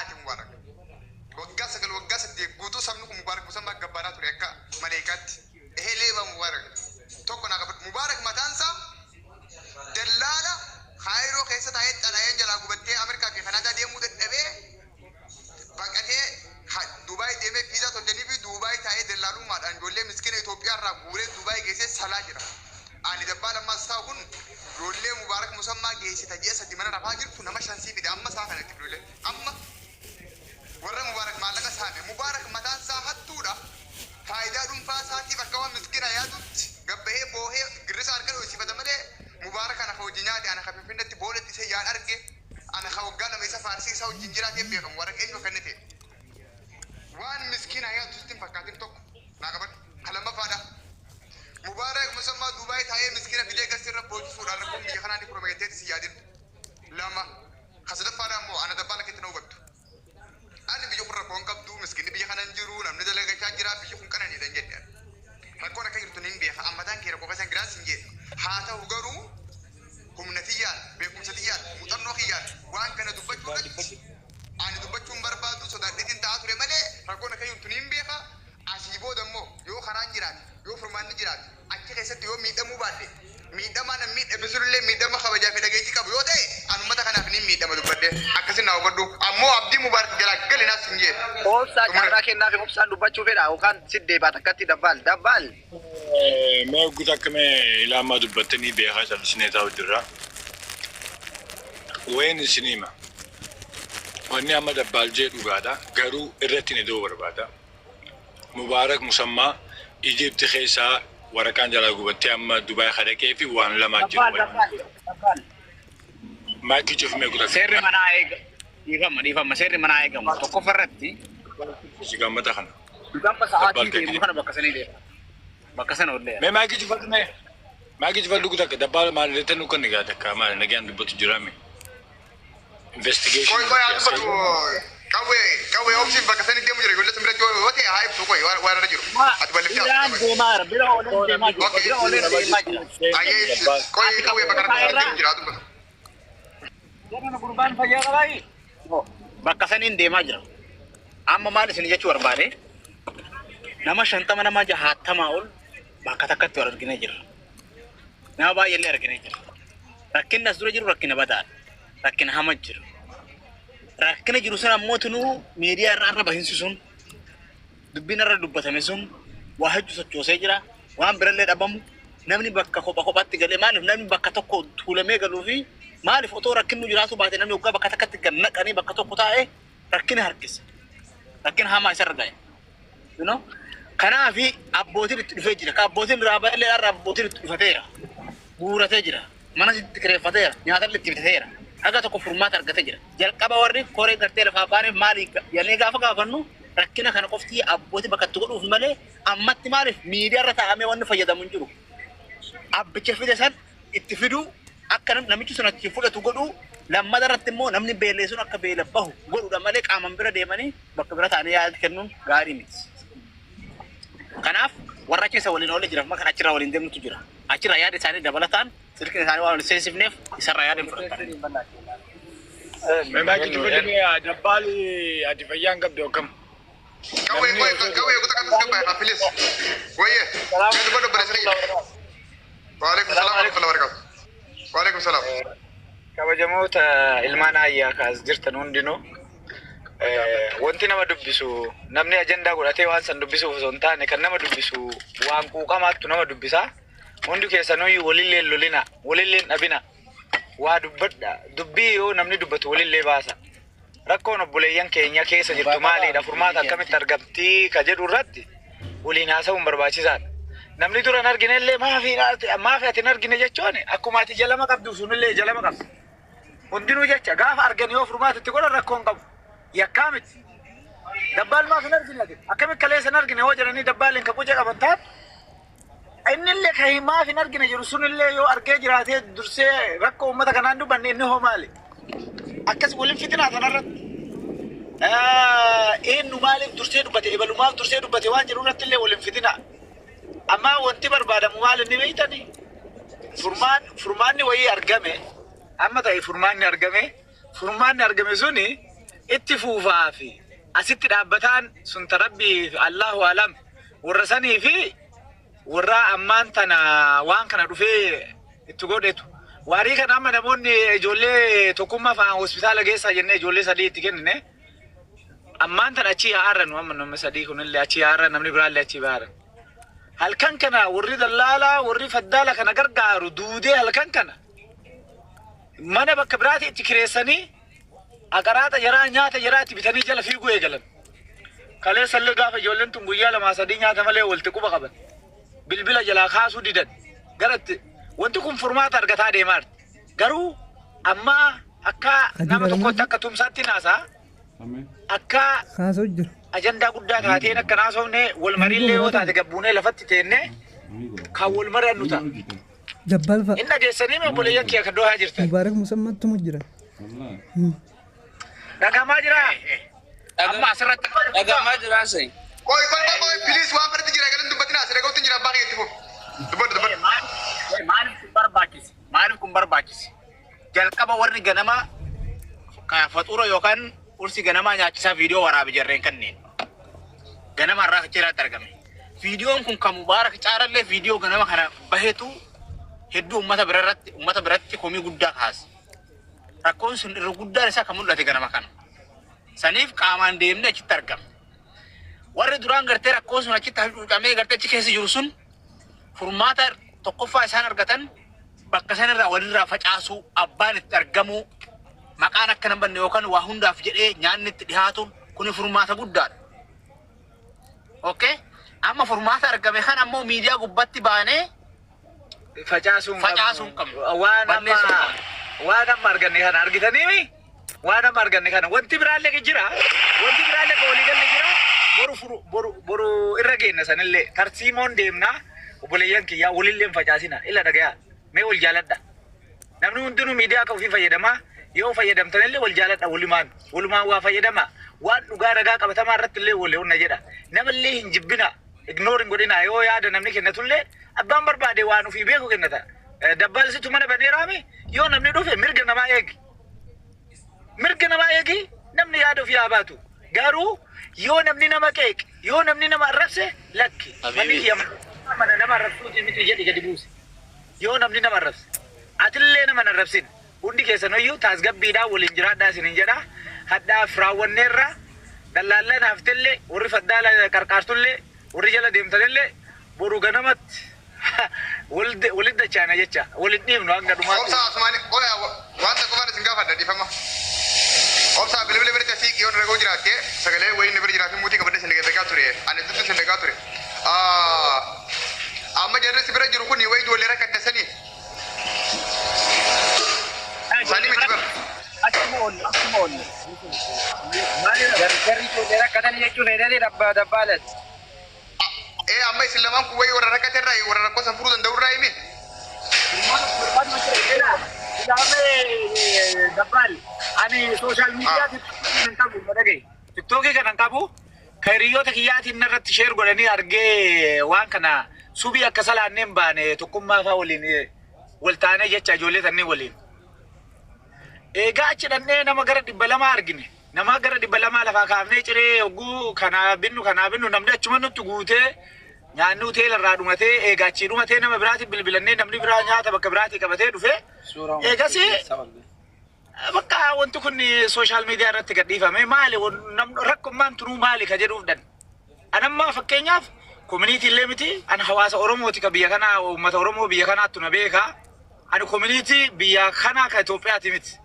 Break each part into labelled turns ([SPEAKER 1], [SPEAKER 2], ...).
[SPEAKER 1] Nyaate Mubaarak. Waggaa 9, waggaa 8 guutuu sabni kun Mubaarak Musammaa gabbaraa ture akka maleekaatti. Ehee, leeba Mubaarak. Tokko naa qabadhu. Mubaarak mataan isaa dallaala Kaayiroo keessa taa'ee xalaayaan jalaa gubattee Ameerikaa fi Kanaadaa deemuu dadhabee baqatee Dubaay deemee viizaa tolchanii fi Dubaay taa'ee dallaalummaadhaan ijoollee miskiina Itoophiyaa irraa guuree Dubaay geessee salaa jira. Ani dabbaa lammaas ta'u kun ijoollee Mubaarak Musammaa geessita ji'a 3 mana rafaa jirtu nama shansii fide amma isaa kanatti ijoollee amma warra Mubaarak maallaqa saame. Mubaarak mataan isaa hattuudha. Faayidaa dhuunfaa isaatiif akka waan miskiina yaadutti gabbahee boohee girrisa harka dhoysifata malee, Mubaarak ana ka hojii nyaate, ana ka Finfinnetti booletti isa ijaan arge, ana ka waggaa 2 isa faarsee isa wajjin jiraatee beeka. Mubaarak eenyu akka inni ta'e. Waan miskiina yaadu sitti hin fakkaatin. Tokko naa qabadhu. Ka lammaffaadha. Mubaarak Musammaa Duubaay taa'ee miskiina fidee gassi irra boojisuudhaan rakkoon biyya kanaa ni furama jetteeti si yaadin. Lama. Ka sadaffaadha immoo ana dabbaan akka itti na hubattu. Ani biyya kun rakkoon qabdu, miskiinni biyya kana hin jiru, namni dalagachaa jira, biyyi kun qananiidha hin jedhe. Rakkoon akka jirtu nin beeka. Ammataan kee rakkoo keessan jiraas hin jedhe. Haa ta'u garuu humna tiyyaan, beekumsa tiyyaan, muuxannoo kiyyaan waan kana dubbachuu irratti ani dubbachuun barbaadu sodaadheetiin ta'aa ture malee rakkoon akka jirtu nin beeka. Asii booda immoo yoo karaan jiraate, yoo furmaanni jiraate, achi keessatti yoo miidhamuu baadhe, miidhamaa nan miidhame sunillee miidhama kabajaa fi dhageettii qabu yoo ta'e, ani uummata kanaaf nin miidhama dubbadhe. Akkasin naa hubadhu. Ammoo abdii Mubaarak jalaa galinaas hin jee.
[SPEAKER 2] Obsaa.
[SPEAKER 1] Xumure.
[SPEAKER 2] Carraa kennaafi, obsaan dubbachuu fedha yookaan sit deebi'a takkatti. Dabbaal, dabbaal.
[SPEAKER 3] Mee hogguutu akka mee ilaamaa dubbattanii beekaa callisnee taa'u jirra. Wayin isin hima. Wanni amma dabbaal jee dhugaadha. Garuu irratti ni da'uu barbaada. Mubaarak Musammaa Ijipti keessaa waraqaan jalaa gubattee amma Dubaay kadhaqee fi waan lamaa jiru.
[SPEAKER 2] Dabbaal, dabbaal, dabbaal.
[SPEAKER 3] Maayikii cufmee kutaa.
[SPEAKER 4] Seerri manaa eega. Dhiifama, dhiifama, seerri manaa eegamu. Tokkoffaa irratti
[SPEAKER 3] Si gammata kana.
[SPEAKER 4] gamba sa'aatii
[SPEAKER 3] Dabbaal
[SPEAKER 4] deemu
[SPEAKER 3] kee.
[SPEAKER 4] kana bakka sanii deema. Bakka sana ollee.
[SPEAKER 3] Mee maayikii cufadhu mee. Maayikii cufadhu kutaa dabbaal maal irratti nu kan egaa takka maal nagaan dubbatu jiraame. Investigation.
[SPEAKER 1] Qoy, qoy, haa dubbatu. Qawwee, qawwee, obsiin bakka sanii deemu jira. Ijoollee simbira yoo ta'e haa ibsu, qoy, waan irra jiru. Ati bal'iftee
[SPEAKER 4] Biraan deemaa jira. Bira oolee deemaa jira. Bira oolee deemaa jira.
[SPEAKER 1] Ayyee, ibsi. Qoy, qawwee bakka irra deemu jira, haa dubbatu.
[SPEAKER 4] Jedhama gurbaan fayyaa qabaayi. Bakka saniin deemaa jira. Amma maal isin jechuu barbaade, nama 50, nama 60 ol bakka takkatti wal arginee jirra. Nama baay'eellee arginee jirra. Rakkinni as dura jiru rakkina badaadha. Rakkina hama jiru. Rakkina jiru sana ammoo tunuu miidiyaa irra arraba hinsi sun, dubbiin irra dubbatame sun waa hedduu sochoosee jira. Waan birallee dhabamu namni bakka kopha kophatti galee, maaliif namni bakka tokko tuulamee galuu fi maaliif otoo rakkinnu jiraatu baate, namni waggaa bakka takkatti gad naqanii bakka tokko taa'ee rakkina harkisa. Rakkina hamaa isarra ga'e. You know? Kanaafi abbootiin itti dhufee jira. Ka abbootiin irraa ba'ellee irraa abbootiin itti dhufateera. Guuratee jira. Mana itti kireeffateera. Nyaata itti bitateera. Haga tokko furmaata argatee jira. Jalqaba warri koree gartee lafaa baaneef maali jennee gaafa gaafannu, rakkina kana qofti abbootii bakka itti godhuuf malee ammatti maaliif miidiyaa irra taa'amee wanni fayyadamu hin jiru. Abbicha fide san itti fiduu, akka namichi sun achi fudhatu godhuu, lammata irratti immoo namni beelee sun akka beela bahu godhuudha malee qaaman bira deemanii bakka bira ta'anii yaada kennuun gaarii miti. Kanaaf warra keessa waliin oolee jira, kan achirraa waliin deemnutu jira. Achirraa yaada isaanii dabalataan silkiin isaanii waan wal seensifneef isarraa yaada hin fudhatan.
[SPEAKER 3] Mee maayikii cufadhu mee. Dabbaal, ati fayyaan qabdu akkam?
[SPEAKER 1] Qawwee, qoy, qawwee, kutaa kan tasgabbaa'e, please. Wayyee. Mee dubbadhu, obboleessa kiyya. Waalaikum salaam warahmatullahi wabarakatuh. Waalaikum salaam.
[SPEAKER 5] Kabajamoota ilmaan ayyaa kaas jirtan hundinuu, wanti nama dubbisu namni ajandaa godhatee waan san dubbisuuf osoo hin taane, kan nama dubbisu waan quuqamaattu nama dubbisa. Hundi keessanuu walillee lolina, walillee dhabina, waa dubbadha. Dubbii yoo namni dubbatu walillee baasa. Rakkoon obboleeyyan keenya keessa jirtu maaliidha? Furmaata akkamitti argamtii ka jedhu irratti waliin haasa'uun barbaachisaadha. Namni dura hin argine illee maafi maafi ati hin argine jechuun akkuma ati jalama qabdu sunillee jalama qabdi. Hundinuu jecha gaafa argan yoo furmaata itti godhan rakkoon qabu. Yakkaa miti. Dabbaal maaf hin argine ati? Akkamitti kaleessa hin argine hoo jedhanii dabbaaliin ka quca qaban taate, innillee ka maaf hin argine jedhu sunillee yoo argee jiraatee dursee rakkoo uummata kanaan dubbanne, inni hoo maali? Akkas waliin fitinaa kanarratti. Eenyu maaliif dursee dubbate, ebalu maaf dursee dubbate waan jedhu irratti illee waliin fitinaa. Amma wanti barbaadamu maal inni beektanii? Furmaanni wayii argame, amma ta'e furmaanni argame, furmaanni argame suni Itti fuufaa fi asitti dhaabbataan sun tarabbii Allahu alam warra sanii fi warra ammaan tana waan kana dhufee itti godhetu. Waarii kana amma namoonni ijoollee tokkummaa fa'aan hospitaala geessaa jennee ijoollee sadii itti kennine. Ammaan tana achii haarran amma namni sadii kunillee achii haarran, namni biraallee achii baaran. Halkan kana warri dallaalaa, warri faddaala kana gargaaru duudee halkan kana mana bakka biraati itti kireessanii aqaraata jaraa, nyaata jaraa itti bitanii jala fiiguu eegalan. Kaleessallee gaafa ijoolleen tun guyyaa lamaa sadii nyaata malee walitti quba qaban. Bilbila jalaa kaasuu didan. Gara itti wanti kun furmaata argataa deemaa jirti. Garuu amma akka nama tokkotti akka tumsaatti naasaa akka
[SPEAKER 6] Kaasoo jira.
[SPEAKER 5] ajandaa guddaa taateen akka naasofne wal mariillee yoo taate gabbuunee lafatti teennee kan wal mari'annu ta'a.
[SPEAKER 6] Dabbaal fa'a.
[SPEAKER 5] Inni dhageessanii mee obboleeyyan kiyya kan dhohaa jirtan?
[SPEAKER 6] Mubaarak Musammaattumu jira.
[SPEAKER 5] Dhagamaa jiraa?
[SPEAKER 4] Amma asirratti
[SPEAKER 7] Dhagamaa jira sai.
[SPEAKER 1] Qoy qoy qoy qoy, please, waan biratti jira galan dubbatina, asirra ga'uutti jira, abbaa keetti fuuf. Dubbadhu, dubbadhu.
[SPEAKER 4] Maaliif kun barbaachise? Maaliif kun barbaachise? Jalqaba warri ganama faxuura yookaan ursi ganamaa nyaachisaa viidiyoo waraabe jarreen kanneen. Ganama irraa achirratti argame. Viidiyoon kun kan Mubaarak Caarallee viidiyoo ganama kana bahetu hedduu uummata biratti komii guddaa kaase. Rakkoon sun irra guddaan isaa kan mul'ate ganama kana. Saniif qaamaan deemnee achitti argame. Warri duraan gartee rakkoon sun achitti hacuucamee gartee achi keessa jiru sun furmaata tokkoffaa isaan argatan bakka sanarraa walirraa facaasuu, abbaan itti argamuu, maqaan akka hin banne yookaan waa hundaaf jedhee nyaanni itti dhihaatuun kuni furmaata guddaadha. Okay? Amma furmaata argame kan ammoo miidiyaa gubbatti baanee
[SPEAKER 5] Facaasuun
[SPEAKER 4] Facaasuun qabnu.
[SPEAKER 5] Waan amma
[SPEAKER 4] Balleessuu qabnu.
[SPEAKER 5] waan amma arganne kana argitaniimi, waan amma arganne kana wanti biraallee jira, wanti biraallee ka waliigalle jira. Boru furu, boru boru irra geenna sanillee tarsiimoon deemnaa. Obboleeyyan kiyyaa, walillee hin facaasina, illa dhagayaa, mee wal jaaladha. Namni hundinuu miidiyaa akka ofii fayyadamaa, yoo fayyadamtanillee wal jaaladha, walumaan walumaan waa fayyadama. Waan dhugaa ragaa qabatamaa irratti illee wal honna jedha. Namallee hin jibbina, ignore hin godhina. Yoo yaada namni kennatullee abbaan barbaade waan ofii beeku kennata. Dabbaalsitu mana baneeraami, yoo namni dhufe mirga namaa eegi, mirga namaa eegi. Namni yaada ofii haa baatu, garuu yoo namni nama qeeqe, yoo namni nama arrabse, lakki, manni kiyya mana nama arrabsuuti miti jedhi gadi buuse. Yoo namni nama arrabse, atillee nama hin arrabsin. Hundi keessan iyyuu taasgabbiidhaan waliin jiraadhaa isinin jedha. Hadhaaf raawwanneerra. Dallaallan haftellee, warri faddaala qarqaartullee, warri jala deemtanillee, boru ganamatti walitti dachaana jecha walin dhiibnu hanga dhumaatti.
[SPEAKER 1] Obsa asumaani oya, waan tokko faana isin gaafadha, dhiifama. Obsa, bilbila biratti asii yoon ragoo jiraatte sagalee wayiin bira jiraate muutii qabadde isin dhagaa ture. Ani tuttu isin dhagaa ture. Amma jarri si bira jiru kun wayi ijoollee rakkattasanii. Sanii miti bara.
[SPEAKER 2] Achuma oolle, achuma oolle. Jarri ijoollee rakkatanii jechuun hedanii dabbaalat.
[SPEAKER 1] Ee, amma isin lamaan kun wayi warra rakkate irraa, warra rakkoo san furuu danda'u irraa himi.
[SPEAKER 5] Ilaamee dabbaal, ani social media hin qabu, dhagaye. Tiktookii kana hin qabu. Ka hiriyoota kiyyaatiin narratti share godhanii argee waan kana subii akka salaannee hin baane, tokkummaa fa'aa waliin wal taanee jecha ijoollee tanneen waliin. Eegaa achi dhannee nama gara 200 argine. Nama gara 200 lafaa kaafnee ciree hogguu kanaa binnu kanaa binnu, namni achuma nutti guutee, nyaanni hoteela irraa dhumatee, eegaa achii dhumatee nama biraatiin bilbilannee, namni biraa nyaata bakka biraatii qabatee dhufee, eegasii bakka wanti kun social media irratti gadhiifame. Maali rakkummaan tunuu maali ka jedhuuf dhan. Anammaa fakkeenyaaf community illee miti, an hawaasa Oromooti ka biyya kanaa, uummata Oromoo biyya kanaattu na beeka. Ani community biyya kanaa ka Itoophiyaati miti.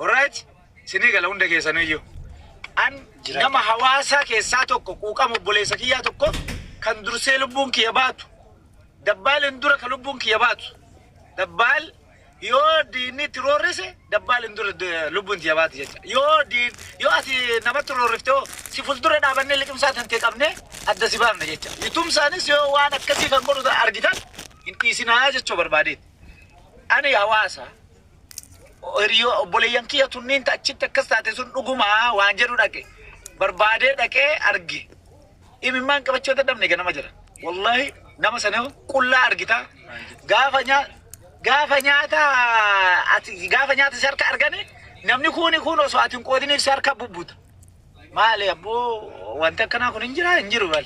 [SPEAKER 5] Alright? Sinii gala hunda keessaniyyuu. An nama hawaasa keessaa tokko, quuqama obboleessa kiyyaa tokko kan dursee lubbuun kiyya baatu. Dabbaaleen dura ka lubbuun kiyya baatu. Dabbaal yoo diinni itti roorrise, dabbaaleen dura lubbuun kiyya baatu jecha. Yoo diin yoo ati namatti roorrifte hoo, si fuuldura dhaabannee liqimsaa tantee qabnee adda si baafna jecha. Itumsaanis yoo waan akkasii kan godhu argitan hin dhiisinaa jechuu barbaadeeti. Ani hawaasa hiriyoo obboleeyyan kiyya tunniin achitti akkas taate sun dhugumaa waan jedhu dhaqe barbaadee dhaqee arge. Imimmaan qabachuu dadhabne ganama jira. Wallahi nama sana qullaa argita. Gaafa nyaata ati gaafa nyaata si harka argani Namni kun osoo ati hin qoodiniif si harka bubbuta. Maali abboo, wanti akkanaa kun hin jira, hin jiru bal.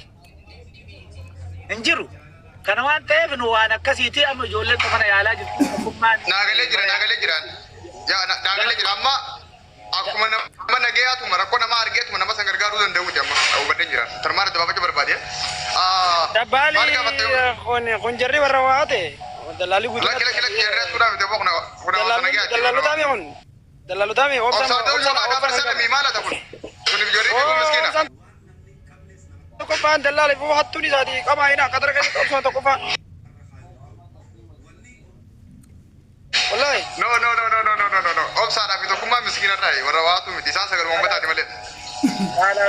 [SPEAKER 5] Hin jiru. Kana waan ta'eef nu waan akkasiiti amma ijoolleen mana yaalaa jirtu. Tokkummaan.
[SPEAKER 1] Naagalee jira, naagalee jira. Yaa, naagalee jira. Amma akkuma nama nagayaatuma rakkoo nama argeetuma nama san gargaaruu danda'uuti amma hubadheen jira. Tarmaan adda baafachuu barbaade.
[SPEAKER 7] Dabbaali.
[SPEAKER 1] Maal gaafatte?
[SPEAKER 7] Kun jarri warra waa ta'e dallaalli guutuu.
[SPEAKER 1] Lakki, lakki, lakki, jarri asuudhaa miti, kun kun hawaasa nagayaati.
[SPEAKER 7] Dallaalota mi kun? Dallaalota mi?
[SPEAKER 1] Obsaa ta'uu jala gaafa sana maal ata kun? Kun ijoollee kun miskiina.
[SPEAKER 7] Tokkoffaan dallaala fi hattuun isaati qamaa hidhaa qatara keessatti obsuma tokkoffaa. Wallahi.
[SPEAKER 1] No, no, no, no, no, no, no, no, no. Obsaadhaa fi tokkummaa miskiina irraa warra waatu miti, isaan sagaluma uummataati malee.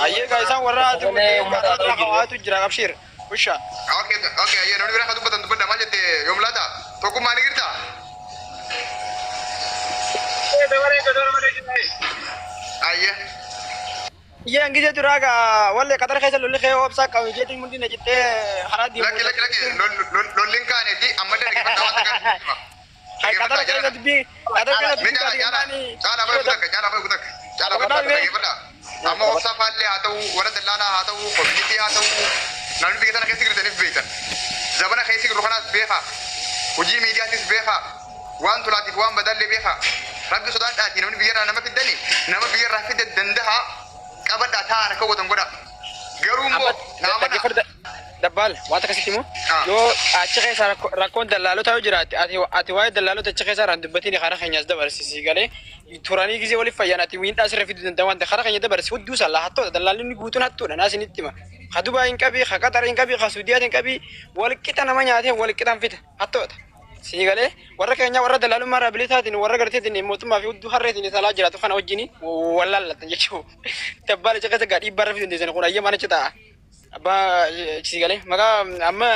[SPEAKER 7] Ayyee gaa, isaan warra ati waatu jira, qabshiir. Usha.
[SPEAKER 1] Okay, ayyee, namni biraa kan dubbatan dubbadha. Maal jette, yoom laata? Tokkummaa ni jirta? Ayyee.
[SPEAKER 7] Iyyee, hangisee duraa gaa wallee qatara keessa lolli kee obsaa qabu jeetiin mul'ina jettee karaa deemu.
[SPEAKER 1] Lakki, lakki, lakki, lolliin kaaneeti ammallee dhaggeeffadhaa waan takka.
[SPEAKER 7] Qatara keessa dubbii, qatara keessa
[SPEAKER 1] Mee
[SPEAKER 7] dubbii
[SPEAKER 1] caalaa, caalaa, caalaa fa'i kutakka, caalaa fa'i kutakka, caalaa fa'i kutakka, dhaggeeffadhaa. Amma obsaa faallee haa ta'u, warra dallaalaa haa ta'u, community haa ta'u, namni biyya tana keessa jirtaniif beektan. Zabana keessa jiru kanaas beekaa. Hojii miidiyaatis beekaa. Waan tolaatiif waan badallee beekaa. Rabbi sodaadhaati, namni biyyarraa nama fiddani, nama biyyarraa fidde danda'a qabadhaa taa'aa rakkoo gootan godha. Garuu immoo nama
[SPEAKER 7] Dhaggeeffadha. Dabbaal, waan akkasitti immoo yoo achi keessa rakkoon dallaalota yoo jiraate, ati waa'ee dallaalota achi keessa irraan dubbatiin, karaa keenyas dabarsisi galee turanii gisee waliif fayyan ati miidhaa sirra fiduu danda'a waan ta'e karaa keenya dabarsi. Hudduu sallaa hattoota, dallaalonni guutuun hattuudha, naa isinitti hima. Ka Dubaa hin qabii, ka Qatar hin qabii, ka Suudiyaat hin qabii, walqixa nama nyaatee walqixan fida, hattoota. Sii galee, warra keenya warra dallaalummaa irraa bilisaatiin, warra garteetiin mootummaa fi hudduu harreetiin salaa jiraatu kana wajjin wallaallatan jechuudha. Dabbaal, achi keessa gaa dhiibbaa irra fiduu dandeessan kun ayyamaan achi ta'a. Abbaa, sii galee, maqaa amma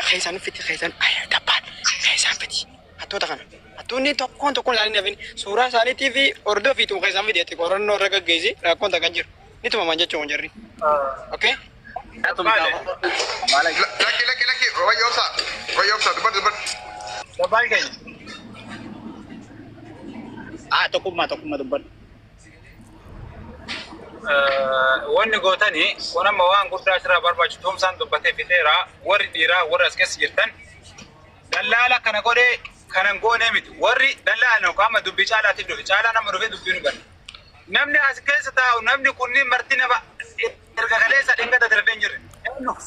[SPEAKER 7] keessaan fiti, keessaan dabbaal keessaan fiti hattoota kana. Hattoonni tokkoon tokkoon isaanii hafin suuraa isaaniitii fi hordoo fi tumu keessaan fiti qorannoo irra gaggeessi, rakkoon takkan jiru. Ni tumaman jechuun jarri. Okay?
[SPEAKER 1] Lakki, lakki, lakki, wayya obsaa, wayya obsaa, dubbadhu, dubbadhu.
[SPEAKER 5] Dabbaal keenya.
[SPEAKER 4] Ah, tokkummaa, tokkummaa, dubbadhu.
[SPEAKER 5] Wanni gootanii kun amma waan guddaa asirraa barbaachisu tumsaan dubbatee fixeera. Warri dhiiraa, warri as keessa jirtan, dallaala kana godhee kanan goonee miti. Warri dallaala yookaan amma dubbii caalaatiif dhufe, caalaa nama dhufee dubbii nu banna. Namni as keessa taa'u, namni kunniin marti nama erga kaleessa dhingata darbee hin jirre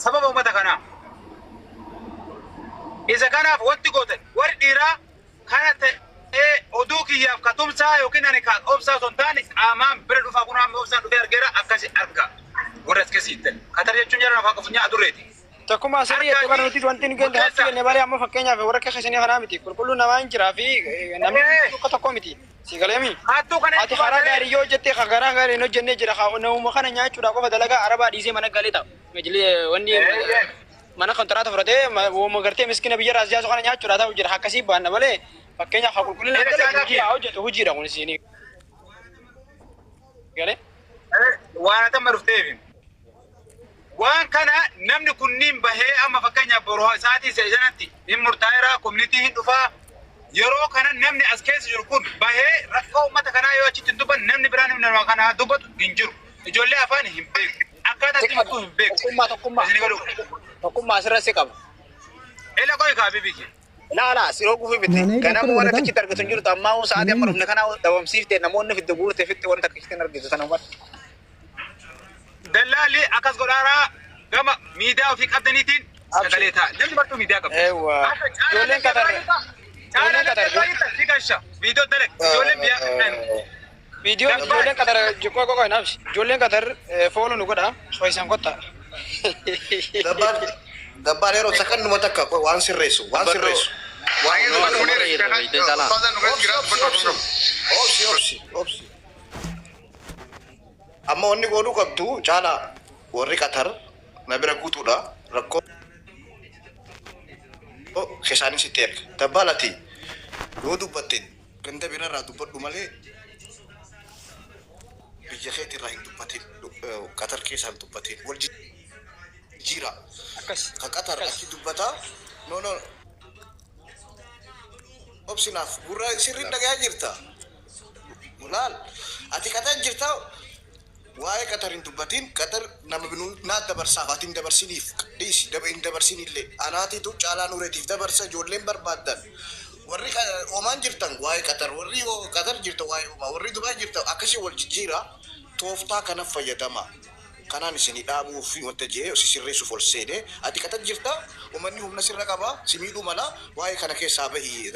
[SPEAKER 5] sababa uummata kanaa. Isa kanaaf wanti gootan, warri dhiiraa kana ta'ee oduu kiyyaaf ka tumsaa yookiin ani ka obsaa osoo hin taane qaamaan bira dhufaa, kun amma obsaan dhufee argeera, akkasi arga. Warri as keessa jirtan. Katar jechuun jara afaan qabu adurreeti.
[SPEAKER 7] Tokkummaa, sirrii jettee bara nuti wanti nu ganda hattuu jennee malee, amma fakkeenyaaf warra akka keessanii kanaa miti, qulqulluu namaa hin jiraa fi namni tokko tokko miti. Si galeemi?
[SPEAKER 5] Hattuu kana.
[SPEAKER 7] Ati karaa gaarii yoo hojjette, karaa gaarii hin hojjennee jira, namuma kana nyaachuudhaa qofa dalagaa arabaa dhiisee mana galee ta'a. Majli wanni mana kontiraata fudhatee wooma gartee miskina biyya irraa as jaasu kana nyaachuudhaa ta'u jira, akkasii baanna malee, fakkeenyaaf haa qulqullina dalagu, hojii haa hojjetu, hojiidha kun isiin galee.
[SPEAKER 5] Waan atamma dhufteef. Waan kana namni kunniin bahee amma fakkeenyaaf boroo sa'aatii sanatti hin murtaa'eera, community hin dhufaa. Yeroo kana namni as keessa jiru kun bahee rakkoo uummata kanaa yoo achitti hin dubbanne, namni biraa namni nama kanaa dubbatu hin jiru. Ijoollee afaan hin beeku. Akkaataa itti himtu hin beeku.
[SPEAKER 4] Tokkummaa, tokkummaa.
[SPEAKER 5] Isin galu.
[SPEAKER 4] Tokkummaa, asirra si qaba.
[SPEAKER 5] Ila qoy kaa bibiki.
[SPEAKER 4] Laa, laa, siroo gufii miti.
[SPEAKER 6] Naannoo
[SPEAKER 4] Ganama
[SPEAKER 6] tokko
[SPEAKER 4] waan
[SPEAKER 6] godhata.
[SPEAKER 4] akkachitti argatu hin jirtu. Ammaa hoo sa'aatii amma dhufne kana dhabamsiifte, namoonni fidde guurte fitte, wanta akkachitti hin argitu sana hubadhu.
[SPEAKER 5] Dallaalli akkas godhaaraa gama miidiyaa ofii qabdaniitiin sagalee ta'a. Namni bartuu miidiyaa qabdi.
[SPEAKER 7] Eewwa. Ijoolleen Qatar. Ijoolleen Qatar.
[SPEAKER 5] Viidiyoo dalag. Ijoolleen biyyaa qabdan.
[SPEAKER 7] Viidiyoo ijoolleen Qatar qoy qoy naabsi. Ijoolleen Qatar follow nu godha. Soisan kotta.
[SPEAKER 8] Dabbaan, dabbaan, yeroo sakanduma takka waan sirreessu, waan sirreessu.
[SPEAKER 1] Waa'ee dubbadhu, Muniir. Ustaazaan nu keessa jira, dubbadhu.
[SPEAKER 8] Obsi, obsi, obsi. Amma wanni godhuu qabdu, caalaa, warri Qatar na bira guutuudha, rakkoo keessaanis itti erga. Dabbaalati yoo dubbatte ganda birarraa dubbadhu malee biyya keetirraa hin dubbatin, Qatar keessaa hin dubbatin, wal jijjiira.
[SPEAKER 7] Akkas.
[SPEAKER 8] Ka Qatar achi dubbataa, no, no. Obsinaaf gurra sirriin dhagayaa jirta. Laal, ati Qatar jirta, waa'ee Qatar hin dubbatin. Qatar nama binuu naa dabarsaaf, ati hin dabarsiniif, dhiisi, daba hin dabarsinillee. Anaatitu Caalaa Nuureetiif dabarsa. Ijoolleen barbaaddan. Warri Omaan jirtan waa'ee Qatar, warri Qatar jirtan waa'ee Omaa, warri Dubaay jirtan akkasii wal jijjiira, tooftaa kana fayyadama. Kanaan isinii dhaabuu fi wanta jee si sirreessuuf ol seene. Ati Qatar jirta, uummanni humna sirra qaba, si miidhuu mala, waa'ee kana keessaa bahi.